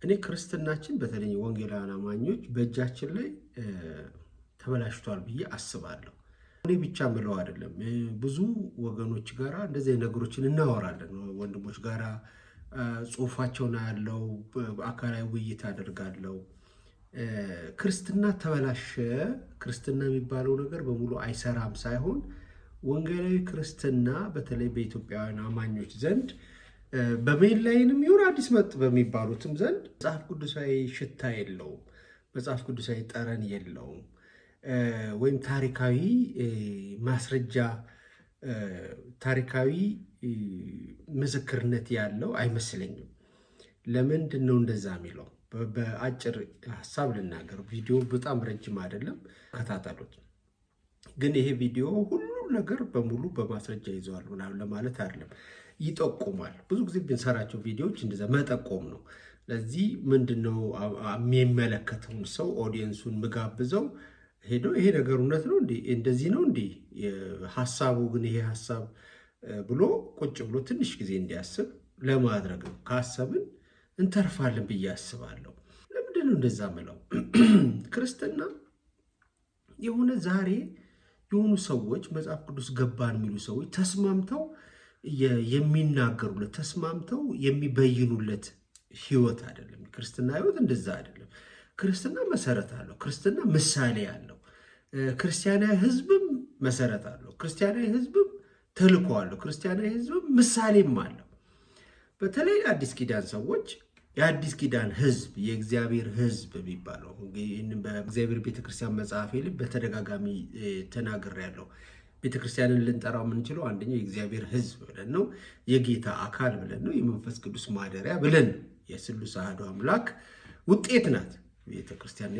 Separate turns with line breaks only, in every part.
እኔ ክርስትናችን በተለይ ወንጌላውያን አማኞች በእጃችን ላይ ተበላሽቷል ብዬ አስባለሁ። እኔ ብቻ ምለው አይደለም፣ ብዙ ወገኖች ጋራ እንደዚህ ነገሮችን እናወራለን። ወንድሞች ጋራ ጽሁፋቸውን ያለው አካላዊ ውይይት አደርጋለሁ። ክርስትና ተበላሸ፣ ክርስትና የሚባለው ነገር በሙሉ አይሰራም ሳይሆን ወንጌላዊ ክርስትና በተለይ በኢትዮጵያውያን አማኞች ዘንድ በ mainline ም ይሁን አዲስ መጥ በሚባሉትም ዘንድ መጽሐፍ ቅዱሳዊ ሽታ የለውም፣ መጽሐፍ ቅዱሳዊ ጠረን የለውም፣ ወይም ታሪካዊ ማስረጃ ታሪካዊ ምስክርነት ያለው አይመስለኝም። ለምንድን ነው እንደዛ የሚለው? በአጭር ሀሳብ ልናገር። ቪዲዮ በጣም ረጅም አይደለም፣ ከታተሉት። ግን ይሄ ቪዲዮ ሁሉም ነገር በሙሉ በማስረጃ ይዘዋል ምናምን ለማለት አይደለም፣ ይጠቁማል። ብዙ ጊዜ ብንሰራቸው ቪዲዮዎች እንደዛ መጠቆም ነው። ለዚህ ምንድነው የሚመለከተውን ሰው audience ኡን ምጋብዘው ሄዶ ይሄ ነገር እውነት ነው እንዴ፣ እንደዚህ ነው እንዴ ሀሳቡ፣ ግን ይሄ ሀሳብ ብሎ ቁጭ ብሎ ትንሽ ጊዜ እንዲያስብ ለማድረግ ነው። ካሰብን እንተርፋለን ብዬ አስባለሁ። ለምንድን ነው እንደዛ ምለው? ክርስትና የሆነ ዛሬ የሆኑ ሰዎች መጽሐፍ ቅዱስ ገባን የሚሉ ሰዎች ተስማምተው የሚናገሩለት፣ ተስማምተው የሚበይኑለት ህይወት አይደለም። ክርስትና ህይወት እንደዛ አይደለም። ክርስትና መሰረት አለው። ክርስትና ምሳሌ አለው። ክርስቲያናዊ ህዝብም መሰረት አለው። ክርስቲያናዊ ህዝብም ተልእኮ አለው። ክርስቲያናዊ ህዝብም ምሳሌም አለው። በተለይ አዲስ ኪዳን ሰዎች፣ የአዲስ ኪዳን ህዝብ፣ የእግዚአብሔር ህዝብ የሚባለው፣ ይህንን በእግዚአብሔር ቤተክርስቲያን መጽሐፌ ላይ በተደጋጋሚ ተናግሬያለሁ። ቤተክርስቲያንን ልንጠራው የምንችለው አንደኛው የእግዚአብሔር ህዝብ ብለን ነው፣ የጌታ አካል ብለን ነው፣ የመንፈስ ቅዱስ ማደሪያ ብለን ነው። የስሉስ አሐዱ አምላክ ውጤት ናት ቤተክርስቲያን፣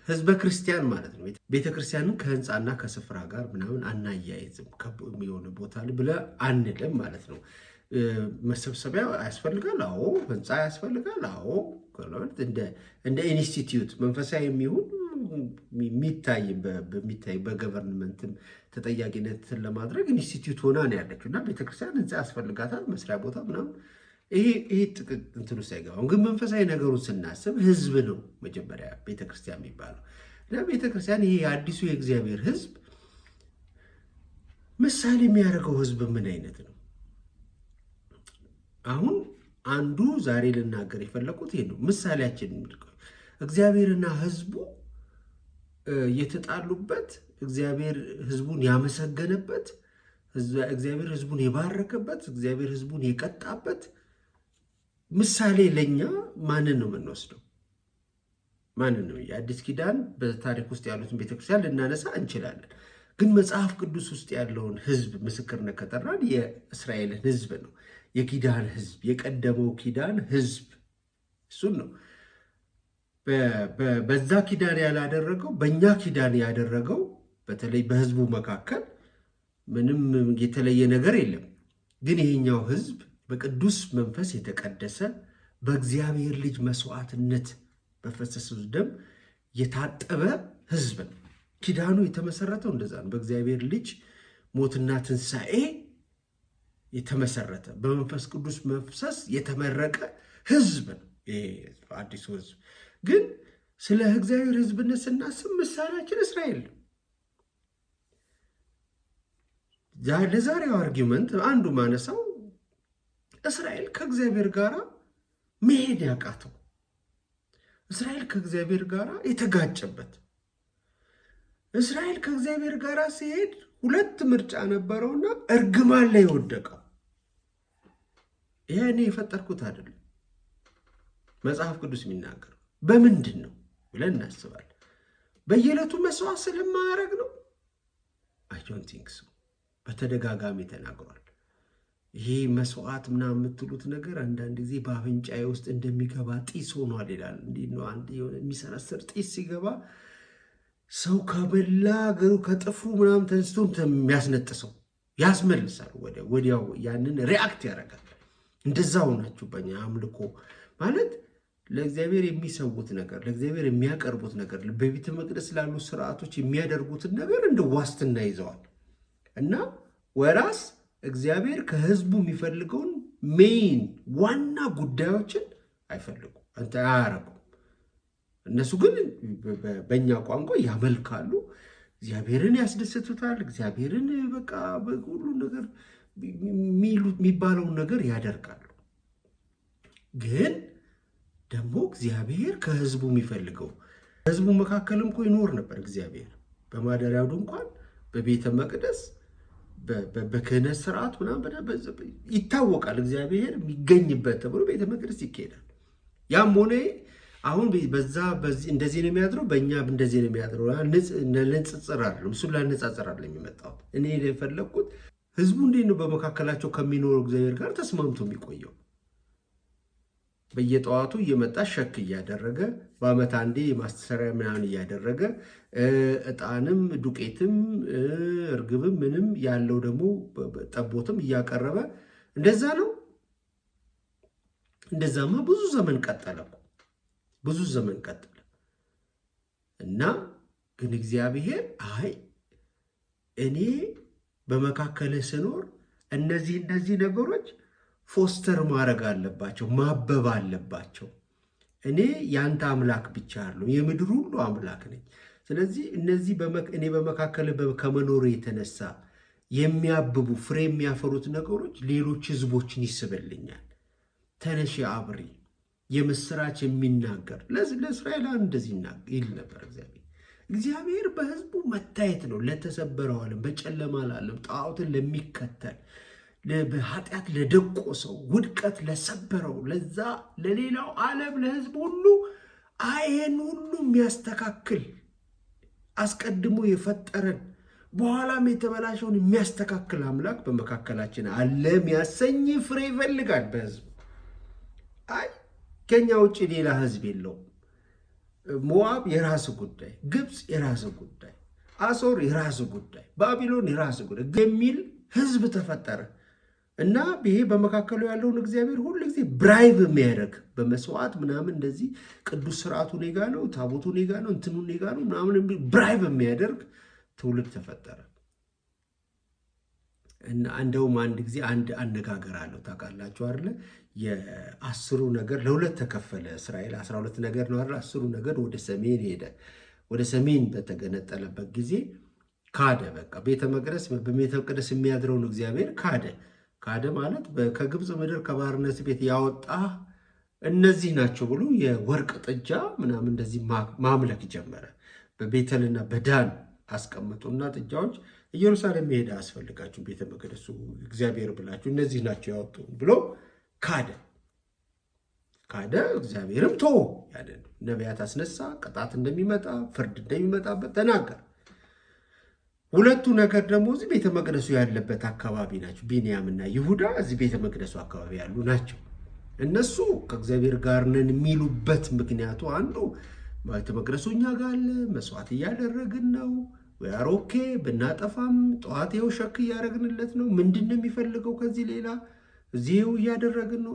ህዝበ ክርስቲያን ማለት ነው። ቤተክርስቲያንን ከህንፃና ከስፍራ ጋር ምናምን አናያይዝም፣ የሆነ ቦታ ብለህ አንልም ማለት ነው። መሰብሰቢያ ያስፈልጋል። አዎ። ህንፃ ያስፈልጋል። አዎ። እንደ ኢንስቲትዩት መንፈሳዊ የሚሆን የሚታይ በሚታይ በ government ም ተጠያቂነትን ለማድረግ ኢንስቲትዩት ሆና ነው ያለችው እና ቤተክርስቲያን ህንፃ ያስፈልጋታል፣ መስሪያ ቦታ ምናምን። ይሄ እንትን ውስጥ አይገባም። ግን መንፈሳዊ ነገሩን ስናስብ ህዝብ ነው መጀመሪያ ቤተክርስቲያን የሚባለው እና ቤተክርስቲያን ይሄ የአዲሱ የእግዚአብሔር ህዝብ ምሳሌ የሚያደርገው ህዝብ ምን አይነት ነው? አሁን አንዱ ዛሬ ልናገር የፈለኩት ይሄ ነው። ምሳሌያችን እግዚአብሔርና ህዝቡ የተጣሉበት፣ እግዚአብሔር ህዝቡን ያመሰገነበት፣ እግዚአብሔር ህዝቡን የባረከበት፣ እግዚአብሔር ህዝቡን የቀጣበት ምሳሌ ለኛ ማንን ነው የምንወስደው? ማንን ነው? የአዲስ ኪዳን በታሪክ ውስጥ ያሉትን ቤተክርስቲያን ልናነሳ እንችላለን። ግን መጽሐፍ ቅዱስ ውስጥ ያለውን ህዝብ ምስክርነት ከጠራን የእስራኤልን ህዝብ ነው። የኪዳን ህዝብ፣ የቀደመው ኪዳን ህዝብ እሱን ነው። በዛ ኪዳን ያላደረገው በእኛ ኪዳን ያደረገው በተለይ በህዝቡ መካከል ምንም የተለየ ነገር የለም። ግን ይሄኛው ህዝብ በቅዱስ መንፈስ የተቀደሰ፣ በእግዚአብሔር ልጅ መስዋዕትነት በፈሰሰው ደም የታጠበ ህዝብ ነው። ኪዳኑ የተመሰረተው እንደዛ ነው። በእግዚአብሔር ልጅ ሞትና ትንሣኤ የተመሰረተ፣ በመንፈስ ቅዱስ መፍሰስ የተመረቀ ህዝብ ነው። ይሄ አዲሱ ህዝብ ግን ስለ እግዚአብሔር ህዝብነት ስናስብ ምሳሌያችን እስራኤል ነው። ለዛሬው argument አንዱ ማነሳው እስራኤል ከእግዚአብሔር ጋር መሄድ ያቃተው፣ እስራኤል ከእግዚአብሔር ጋር የተጋጨበት፣ እስራኤል ከእግዚአብሔር ጋር ሲሄድ ሁለት ምርጫ ነበረውና እርግማን ላይ የወደቀው። ይሄ እኔ የፈጠርኩት አይደለም፣ መጽሐፍ ቅዱስ የሚናገረው በምንድን ነው ብለን እናስባለን። በየዕለቱ መስዋዕት ስለማያደርግ ነው? I don't think so። በተደጋጋሚ ተናግሯል። ይሄ መስዋዕት ምናምን የምትሉት ነገር አንዳንድ ጊዜ በአፍንጫዬ ውስጥ እንደሚገባ ጢስ ሆኗል ይላል። እንዲህ ነው፣ አንድ የሆነ የሚሰረስር ጢስ ሲገባ ሰው ከበላ እግሩ ከጥፍሩ ምናምን ተነስቶ የሚያስነጥሰው ያስመልሳል። ወዲያው ያንን react ያደርጋል። እንደዛ ሆናችሁበኛ። አምልኮ ማለት ለእግዚአብሔር የሚሰዉት ነገር፣ ለእግዚአብሔር የሚያቀርቡት ነገር፣ በቤተ መቅደስ ላሉ ስርዓቶች የሚያደርጉትን ነገር እንደ ዋስትና ይዘዋል እና ወራስ እግዚአብሔር ከህዝቡ የሚፈልገውን main ዋና ጉዳዮችን አይፈልጉ አንተ አያረጉም። እነሱ ግን በእኛ ቋንቋ ያመልካሉ፣ እግዚአብሔርን ያስደስቱታል። እግዚአብሔርን በቃ ሁሉ ነገር የሚባለውን ነገር ያደርጋሉ። ግን ደግሞ እግዚአብሔር ከህዝቡ የሚፈልገው፣ ህዝቡ መካከልም እኮ ይኖር ነበር እግዚአብሔር በማደሪያው ድንኳን፣ በቤተ መቅደስ፣ በክህነት ስርዓት ምናምን ይታወቃል። እግዚአብሔር የሚገኝበት ተብሎ ቤተ መቅደስ ይካሄዳል። ያም ሆነ አሁን በዛ በዚህ እንደዚህ ነው የሚያድረው፣ በእኛ እንደዚህ ነው የሚያድረው። ንጽጽር አይደለም፣ እሱን ላነጻጽር አይደለም የመጣሁት። እኔ የፈለግኩት ህዝቡ እንዴት ነው በመካከላቸው ከሚኖረው እግዚአብሔር ጋር ተስማምቶ የሚቆየው? በየጠዋቱ እየመጣ ሸክ እያደረገ፣ በዓመት አንዴ የማስተሰሪያ ምናምን እያደረገ፣ ዕጣንም ዱቄትም እርግብም ምንም ያለው ደግሞ ጠቦትም እያቀረበ እንደዛ ነው። እንደዛማ ብዙ ዘመን ቀጠለ እኮ፣ ብዙ ዘመን ቀጠለ። እና ግን እግዚአብሔር አይ እኔ በመካከልህ ስኖር እነዚህ እነዚህ ነገሮች foster ማድረግ አለባቸው፣ ማበብ አለባቸው። እኔ ያንተ አምላክ ብቻ አይደለሁም፣ የምድር ሁሉ አምላክ ነኝ። ስለዚህ እነዚህ እኔ በመካከልህ ከመኖሬ የተነሳ የሚያብቡ፣ ፍሬ የሚያፈሩት ነገሮች ሌሎች ህዝቦችን ይስብልኛል። ተነሺ አብሪ፣ የምስራች የሚናገር ለእስራኤላውያን እንደዚህ ይል ነበር እግዚአብሔር። እግዚአብሔር በህዝቡ መታየት ነው። ለተሰበረው ዓለም፣ በጨለማ ላለም፣ ጣዖትን ለሚከተል፣ በኃጢአት ለደቆሰው፣ ውድቀት ለሰበረው፣ ለዛ ለሌላው ዓለም ለህዝብ ሁሉ ይሄን ሁሉ የሚያስተካክል፣ አስቀድሞ የፈጠረን በኋላም የተበላሸውን የሚያስተካክል አምላክ በመካከላችን አለ የሚያሰኝ ፍሬ ይፈልጋል በህዝቡ። አይ ከኛ ውጭ ሌላ ህዝብ የለውም። ሞዓብ የራስ ጉዳይ፣ ግብፅ የራስ ጉዳይ፣ አሶር የራስ ጉዳይ፣ ባቢሎን የራስ ጉዳይ የሚል ህዝብ ተፈጠረ። እና ይሄ በመካከሉ ያለውን እግዚአብሔር ሁሉ ጊዜ bribe የሚያደርግ በመስዋዕት ምናምን እንደዚህ ቅዱስ ስርዓቱ እኔ ጋ ነው፣ ታቦቱ እኔ ጋ ነው፣ እንትኑ እኔ ጋ ነው ምናምን bribe የሚያደርግ ትውልድ ተፈጠረ። እና እንደውም አንድ ጊዜ አንድ አነጋገር አለው፣ ታውቃላችሁ አይደለ? የ10ሩ ነገድ ለሁለት ተከፈለ። እስራኤል 12 ነገድ ነው አይደል? 10ሩ ነገድ ወደ ሰሜን ሄደ። ወደ ሰሜን በተገነጠለበት ጊዜ ካደ። በቃ ቤተ መቅደስ በቤተ መቅደስ የሚያድረውን እግዚአብሔር ካደ። ካደ ማለት ከግብፅ ምድር ከባርነት ቤት ያወጣ እነዚህ ናቸው ብሎ የወርቅ ጥጃ ምናምን እንደዚህ ማምለክ ጀመረ። በቤተልና በዳን አስቀመጡና ጥጃዎች፣ ኢየሩሳሌም መሄድ አያስፈልጋችሁ፣ ቤተ መቅደሱ እግዚአብሔር ብላችሁ እነዚህ ናቸው ያወጡ ብሎ ካደ። ካደ። እግዚአብሔርም ቶ ያለ ነቢያት አስነሳ። ቅጣት እንደሚመጣ፣ ፍርድ እንደሚመጣበት ተናገረ። ሁለቱ ነገር ደግሞ እዚህ ቤተ መቅደሱ ያለበት አካባቢ ናቸው። ቢንያምና ይሁዳ እዚህ ቤተ መቅደሱ አካባቢ ያሉ ናቸው። እነሱ ከእግዚአብሔር ጋር ነን የሚሉበት ምክንያቱ አንዱ ቤተ መቅደሱ እኛ ጋር አለ፣ መስዋዕት እያደረግን ነው፣ we are okay፣ ብናጠፋም ጠዋት ይኸው ሸክ እያደረግንለት ነው። ምንድን ነው የሚፈልገው ከዚህ ሌላ? እዚህው እያደረግን ነው።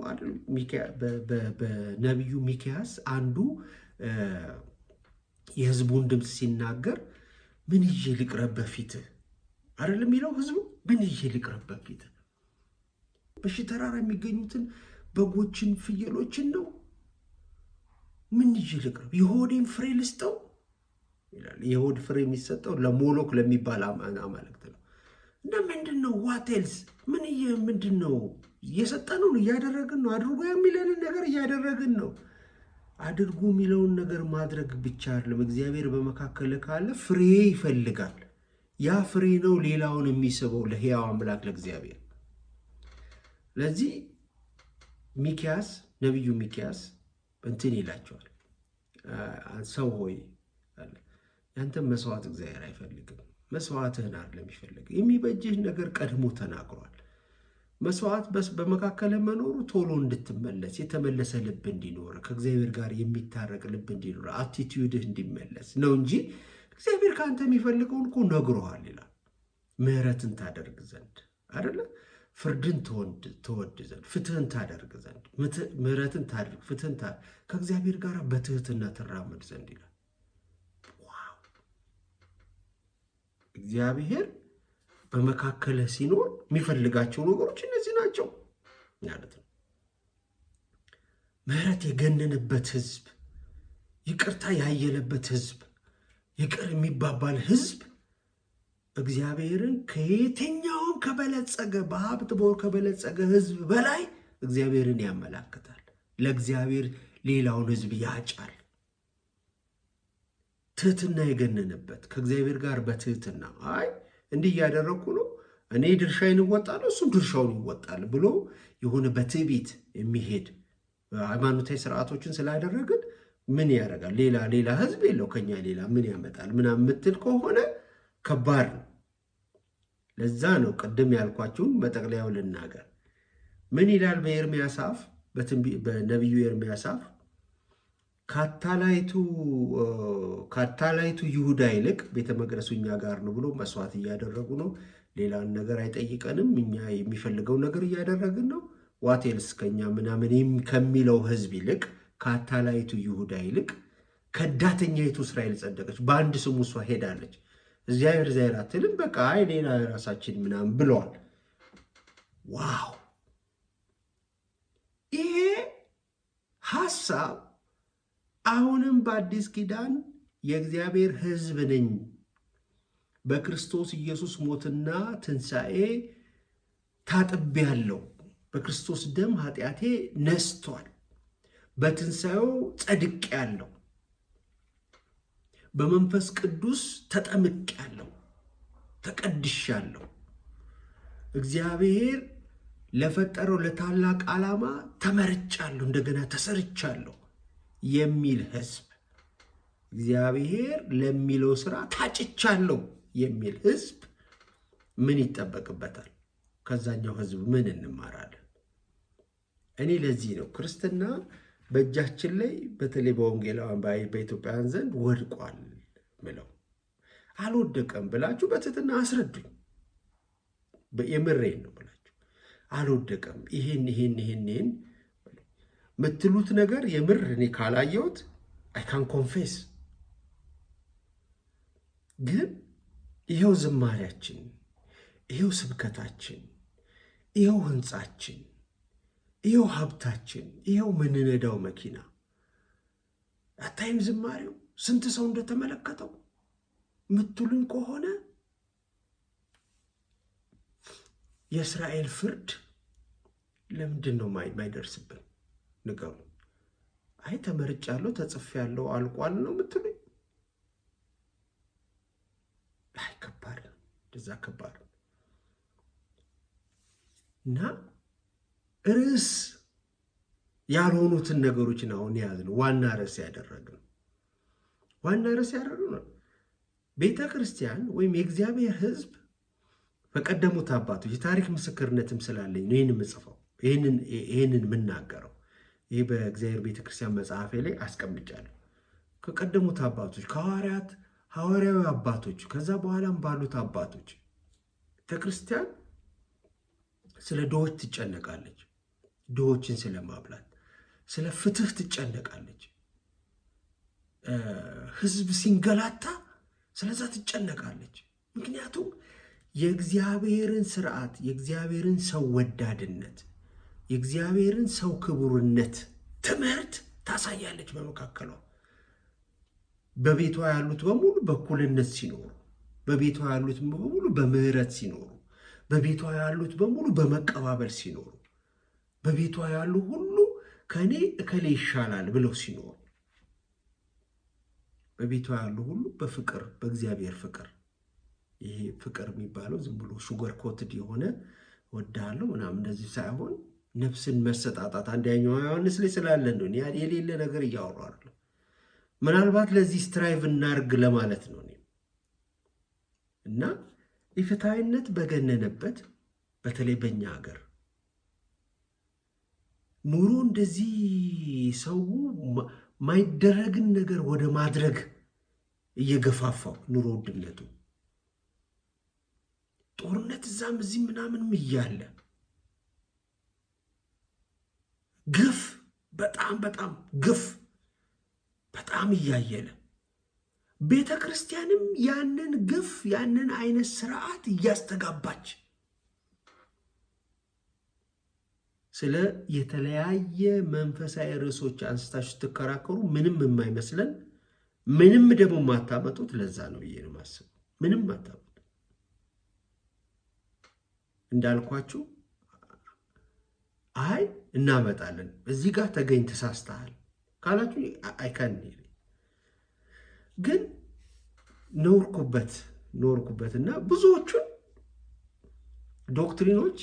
በነቢዩ ሚኪያስ አንዱ የህዝቡን ድምፅ ሲናገር ምን ይዤ ልቅረብ በፊትህ አይደል የሚለው ህዝቡ፣ ምን ይዤ ልቅረብ በፊትህ? በሺህ ተራራ የሚገኙትን በጎችን ፍየሎችን ነው? ምን ይዤ ልቅረብ? የሆዴን ፍሬ ልስጠው ይላል። የሆድ ፍሬ የሚሰጠው ለሞሎክ ለሚባል አማልክት ነው። እና ምንድን ነው፣ what else? ምን ምንድን ነው? እየሰጠነውን እያደረግን ነው። አድርጎ የሚለንን ነገር እያደረግን ነው። አድርጉ የሚለውን ነገር ማድረግ ብቻ አይደለም። እግዚአብሔር በመካከል ካለ ፍሬ ይፈልጋል። ያ ፍሬ ነው ሌላውን የሚስበው ለሕያው አምላክ ለእግዚአብሔር። ለዚህ ሚኪያስ፣ ነቢዩ ሚኪያስ እንትን ይላቸዋል። ሰው ሆይ፣ ያንተን መስዋዕት እግዚአብሔር አይፈልግም። መስዋዕትህን አይደለም የሚፈልግ፣ የሚበጅህ ነገር ቀድሞ ተናግሯል። መስዋዕት በመካከል መኖሩ ቶሎ እንድትመለስ፣ የተመለሰ ልብ እንዲኖር፣ ከእግዚአብሔር ጋር የሚታረቅ ልብ እንዲኖር፣ attitude ህ እንዲመለስ ነው እንጂ እግዚአብሔር ከአንተ የሚፈልገውን እኮ ነግሮሃል ይላል። ምሕረትን ታደርግ ዘንድ አይደለ? ፍርድን ትወድ ዘንድ፣ ፍትህን ታደርግ ዘንድ፣ ምሕረትን ታደርግ፣ ፍትህን ከእግዚአብሔር ጋር በትህትና ትራመድ ዘንድ ይላል። Wow! እግዚአብሔር በመካከልህ ሲኖር የሚፈልጋቸው ነገሮች እነዚህ ናቸው ማለት ነው። ምሕረት የገነነበት ህዝብ፣ ይቅርታ ያየለበት ህዝብ፣ ይቅር የሚባባል ህዝብ እግዚአብሔርን ከየትኛውም ከበለጸገ፣ በሀብት በወር ከበለጸገ ህዝብ በላይ እግዚአብሔርን ያመላክታል። ለእግዚአብሔር ሌላውን ህዝብ ያጫል። ትህትና የገነነበት፣ ከእግዚአብሔር ጋር በትህትና አይ እንዲህ እያደረግኩ ነው፣ እኔ ድርሻዬን እወጣለሁ፣ እሱም ድርሻውን ይወጣል ብሎ የሆነ በትዕቢት የሚሄድ፣ ሃይማኖታዊ ስርዓቶችን ስላደረግን ምን ያደርጋል፣ ሌላ ሌላ ህዝብ የለው ከኛ ሌላ ምን ያመጣል ምናምን የምትል ከሆነ ከባድ ነው። ለዛ ነው ቅድም ያልኳችሁን መጠቅለያው ልናገር። ምን ይላል በኤርሚያስ አፍ፣ በነቢዩ ኤርሚያስ አፍ? ካታላይቱ ይሁዳ ይልቅ ቤተ መቅደሱ እኛ ጋር ነው ብሎ መስዋዕት እያደረጉ ነው። ሌላን ነገር አይጠይቀንም። እኛ የሚፈልገው ነገር እያደረግን ነው። What else ከኛ ምናምን ከሚለው ህዝብ ይልቅ፣ ከአታላይቱ ይሁዳ ይልቅ ከዳተኛይቱ እስራኤል ጸደቀች። በአንድ ስሙ እሷ ሄዳለች። እግዚአብሔር እግዚአብሔር አትልም። በቃ አይ ሌላ የራሳችን ምናምን ብለዋል። Wow፣ ይሄ ሀሳብ አሁንም በአዲስ ኪዳን የእግዚአብሔር ሕዝብ ነኝ፣ በክርስቶስ ኢየሱስ ሞትና ትንሣኤ ታጥቤያለሁ፣ በክርስቶስ ደም ኃጢአቴ ነስቷል፣ በትንሣኤው ጸድቄያለሁ፣ በመንፈስ ቅዱስ ተጠምቄያለሁ፣ ተቀድሻለሁ፣ እግዚአብሔር ለፈጠረው ለታላቅ ዓላማ ተመርጫለሁ፣ እንደገና ተሰርቻለሁ የሚል ህዝብ፣ እግዚአብሔር ለሚለው ስራ ታጭቻለሁ የሚል ህዝብ ምን ይጠበቅበታል? ከዛኛው ህዝብ ምን እንማራለን? እኔ ለዚህ ነው ክርስትና በእጃችን ላይ በተለይ በወንጌላውያን በኢትዮጵያውያን ዘንድ ወድቋል ምለው። አልወደቀም ብላችሁ በትህትና አስረዱኝ። የምሬን ነው ብላችሁ አልወደቀም፣ ይሄን ይሄን ይሄን ይሄን የምትሉት ነገር የምር እኔ ካላየሁት I can confess። ግን ይኸው ዝማሪያችን፣ ይኸው ስብከታችን፣ ይኸው ህንፃችን፣ ይኸው ሀብታችን፣ ይኸው ምንነዳው መኪና፣ አታይም ዝማሬው ስንት ሰው እንደተመለከተው ምትሉኝ ከሆነ የእስራኤል ፍርድ ለምንድን ነው የማይደርስብን? ንገሩ። አይ ተመርጫለሁ፣ ተጽፌያለሁ፣ አልቋል ነው የምትሉኝ? አይ ከባድ ነው፣ እንደዛ ከባድ ነው። እና ርዕስ ያልሆኑትን ነገሮችን አሁን የያዝነው ዋና ርዕስ ያደረግነው፣ ዋና ርዕስ ያደረግነው ቤተ ክርስቲያን ወይም የእግዚአብሔር ሕዝብ በቀደሙት አባቶች የታሪክ ምስክርነትም ስላለኝ ነው ይህን የምጽፈው፣ ይህንን የምናገረው። ይህ በእግዚአብሔር ቤተክርስቲያን መጽሐፌ ላይ አስቀምጫለሁ። ከቀደሙት አባቶች፣ ከሐዋርያት፣ ሐዋርያዊ አባቶች፣ ከዛ በኋላም ባሉት አባቶች ቤተክርስቲያን ስለ ድሆች ትጨነቃለች። ድሆችን ስለማብላት፣ ስለ ፍትህ ትጨነቃለች። ህዝብ ሲንገላታ ስለዛ ትጨነቃለች። ምክንያቱም የእግዚአብሔርን ስርዓት፣ የእግዚአብሔርን ሰው ወዳድነት፣ የእግዚአብሔርን ሰው ክቡርነት ትምህርት ታሳያለች በመካከሏ። በቤቷ ያሉት በሙሉ በእኩልነት ሲኖሩ፣ በቤቷ ያሉት በሙሉ በምህረት ሲኖሩ፣ በቤቷ ያሉት በሙሉ በመቀባበል ሲኖሩ፣ በቤቷ ያሉ ሁሉ ከእኔ እከሌ ይሻላል ብለው ሲኖሩ፣ በቤቷ ያሉ ሁሉ በፍቅር፣ በእግዚአብሔር ፍቅር፣ ይሄ ፍቅር የሚባለው ዝም ብሎ sugar coated የሆነ ወዳለው ምናምን እንደዚህ ሳይሆን ነፍስን መሰጣጣት፣ አንደኛው ዮሐንስ ላይ ስላለን ነው። የሌለ ነገር እያወሩ አይደለም። ምናልባት ለዚህ strive እናርግ ለማለት ነው። እና ኢፍትሐዊነት በገነነበት፣ በተለይ በእኛ ሀገር ኑሮ እንደዚህ ሰው ማይደረግን ነገር ወደ ማድረግ እየገፋፋው፣ ኑሮ ውድነቱ፣ ጦርነት እዛም እዚህ ምናምንም እያለ፣ ግፍ በጣም በጣም ግፍ በጣም እያየለ፣ ቤተ ክርስቲያንም ያንን ግፍ ያንን አይነት ስርዓት እያስተጋባች ስለ የተለያየ መንፈሳዊ ርዕሶች አንስታችሁ ስትከራከሩ ምንም የማይመስለን፣ ምንም ደግሞ የማታመጡት ለዛ ነው ብዬ ነው የማስበው። ምንም አታመጡት። እንዳልኳችሁ አይ እናመጣለን፣ እዚህ ጋር ተገኝ ተሳስተሃል ካላችሁ I can፣ ግን ኖርኩበት ኖርኩበት እና ብዙዎቹን doctrine ኦች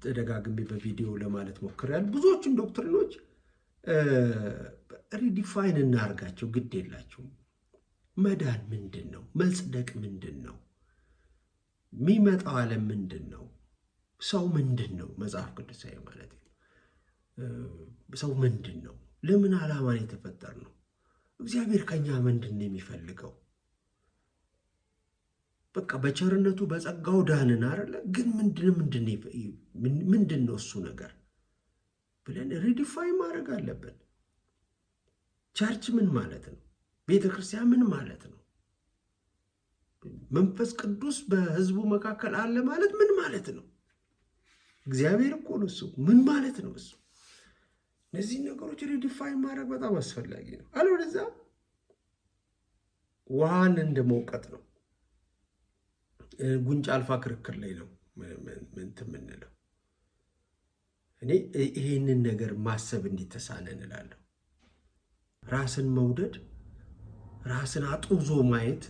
ተደጋግሜ በቪዲዮ ለማለት ሞክሬያለሁ። ብዙዎቹን doctrine ኦች redefine እናርጋቸው፣ ግድ የላቸውም። መዳን ምንድን ነው? መጽደቅ ምንድን ነው? የሚመጣው ዓለም ምንድን ነው? ሰው ምንድን ነው? መጽሐፍ ቅዱሳዊ ማለት ነው። ሰው ምንድን ነው? ለምን ዓላማ ነው የተፈጠርነው? እግዚአብሔር ከኛ ምንድን ነው የሚፈልገው? በቃ በቸርነቱ በጸጋው ዳንን አይደለ? ግን ምንድን ነው እሱ ነገር ብለን redefine ማድረግ አለብን። Church ምን ማለት ነው? ቤተ ክርስቲያን ምን ማለት ነው? መንፈስ ቅዱስ በሕዝቡ መካከል አለ ማለት ምን ማለት ነው? እግዚአብሔር እኮ ነው እሱ። ምን ማለት ነው እሱ? እነዚህን ነገሮች redefine ማድረግ በጣም አስፈላጊ ነው። አለበለዚያ ውሃን እንደ መውቀጥ ነው። ጉንጭ አልፋ ክርክር ላይ ነው እንትን የምንለው። እኔ ይሄንን ነገር ማሰብ እንዲተሳነን እላለሁ። ራስን መውደድ፣ ራስን አጡዞ ማየት፣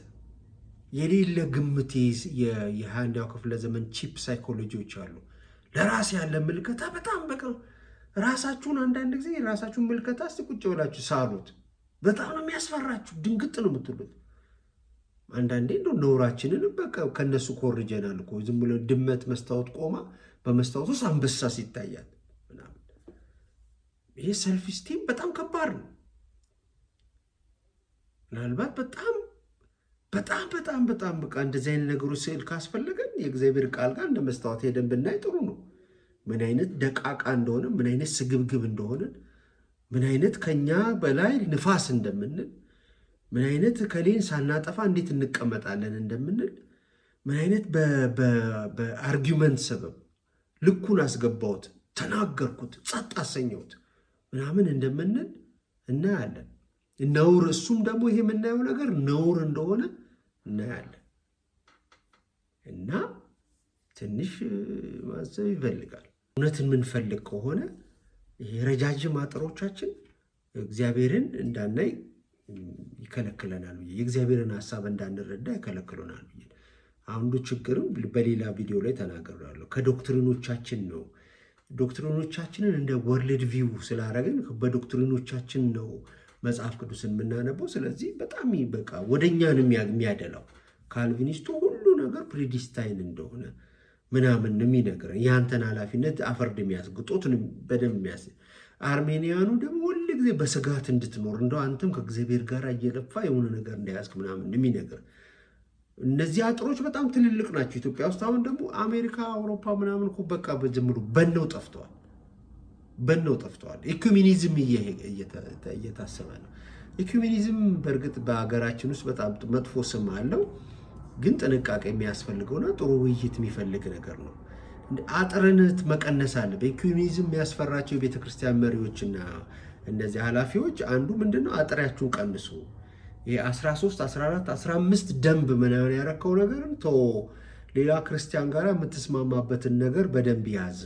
የሌለ ግምት፣ የ21ኛው ክፍለ ዘመን cheap psychology ዎች አሉ። ለራስ ያለ ምልከታ በጣም በቃ ራሳችሁን አንዳንድ ጊዜ የራሳችሁን ምልከታ እስቲ ቁጭ ብላችሁ ሳሉት። በጣም ነው የሚያስፈራችሁ። ድንግጥ ነው የምትሉት። አንዳንዴ እንደው ነውራችንን በቃ ከነሱ ኮርጀናል እኮ። ዝም ብሎ ድመት መስታወት ቆማ በመስታወት ውስጥ አንበሳ ሲታያት ምናምን። ይሄ self esteem በጣም ከባድ ነው። ምናልባት በጣም በጣም በጣም በጣም በቃ እንደዚህ አይነት ነገሮች ስዕል ካስፈለገን የእግዚአብሔር ቃል ጋር እንደ መስታወት ሄደን ብናይ ጥሩ ነው። ምን አይነት ደቃቃ እንደሆነ፣ ምን አይነት ስግብግብ እንደሆነ፣ ምን አይነት ከኛ በላይ ንፋስ እንደምንል፣ ምን አይነት ከሌን ሳናጠፋ እንዴት እንቀመጣለን እንደምንል፣ ምን አይነት በ argument ሰበብ ልኩን አስገባሁት፣ ተናገርኩት፣ ጸጥ አሰኘሁት ምናምን እንደምንል እናያለን። ነውር፣ እሱም ደግሞ ይሄ የምናየው ነገር ነውር እንደሆነ እናያለን። እና ትንሽ ማሰብ ይፈልጋል። እውነትን የምንፈልግ ከሆነ ይሄ ረጃጅም አጥሮቻችን እግዚአብሔርን እንዳናይ ይከለክለናል ብዬ፣ የእግዚአብሔርን ሀሳብ እንዳንረዳ ይከለክሉናል ብዬ፣ አንዱ ችግርም በሌላ ቪዲዮ ላይ ተናግሬያለሁ። ከ doctrine ኦቻችን ነው። Doctrine ኦቻችንን እንደ world view ስላደረግን በ doctrine ኦቻችን ነው መጽሐፍ ቅዱስን የምናነበው። ስለዚህ በጣም በቃ ወደኛ ነው የሚያደላው። ካልቪኒስቱ ሁሉ ነገር predestine እንደሆነ ምናምን ነው የሚነግረን። ያንተን ኃላፊነት አፈርድ የሚያስግጦት በደንብ የሚያስ አርሜኒያኑ ደግሞ ሁል ጊዜ በስጋት እንድትኖር፣ እንደው አንተም ከእግዚአብሔር ጋር እየለፋ የሆነ ነገር እንዳያዝክ ምናምን የሚነግር። እነዚህ አጥሮች በጣም ትልልቅ ናቸው ኢትዮጵያ ውስጥ። አሁን ደግሞ አሜሪካ፣ አውሮፓ ምናምን እኮ በቃ ዝም ብሎ በነው ጠፍተዋል፣ በነው ጠፍተዋል። Ecumenism እየታሰበ ነው። Ecumenism በእርግጥ በሀገራችን ውስጥ በጣም መጥፎ ስም አለው፣ ግን ጥንቃቄ የሚያስፈልገውና ጥሩ ውይይት የሚፈልግ ነገር ነው። አጥርነት መቀነስ አለ። በ ecumenism የሚያስፈራቸው የቤተክርስቲያን መሪዎችና እነዚህ ኃላፊዎች አንዱ ምንድነው? አጥሪያችሁን ቀንሱ። ይሄ 13፣ 14፣ 15 ደንብ ምናምን ያረከው ነገርን ቶ ሌላ ክርስቲያን ጋር የምትስማማበትን ነገር በደንብ ያዝ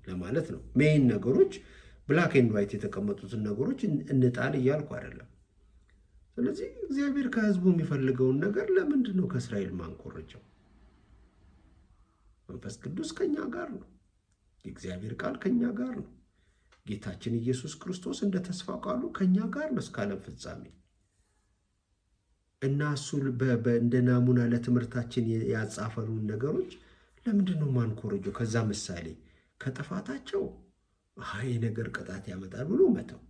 ለማለት ነው። Main ነገሮች black and white የተቀመጡትን ነገሮች እንጣል እያልኩ አይደለም። ስለዚህ እግዚአብሔር ከህዝቡ የሚፈልገውን ነገር ለምንድን ነው ከእስራኤል ማንኮርጀው? መንፈስ ቅዱስ ከኛ ጋር ነው። የእግዚአብሔር ቃል ከኛ ጋር ነው። ጌታችን ኢየሱስ ክርስቶስ እንደ ተስፋ ቃሉ ከኛ ጋር ነው እስከ ዓለም ፍጻሜ። እና እሱ እንደ ናሙና ለትምህርታችን ያጻፈሉን ነገሮች ለምንድን ነው ማንኮርጀው? ከዛ ምሳሌ ከጥፋታቸው ይሄ ነገር ቅጣት ያመጣል ብሎ መተው፣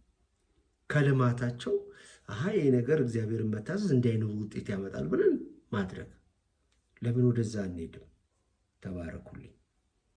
ከልማታቸው ይሄ ነገር እግዚአብሔርን መታዘዝ እንዲህ አይነት ውጤት ያመጣል ብለን ማድረግ፣ ለምን ወደዛ አንሄድም? ተባረኩልኝ።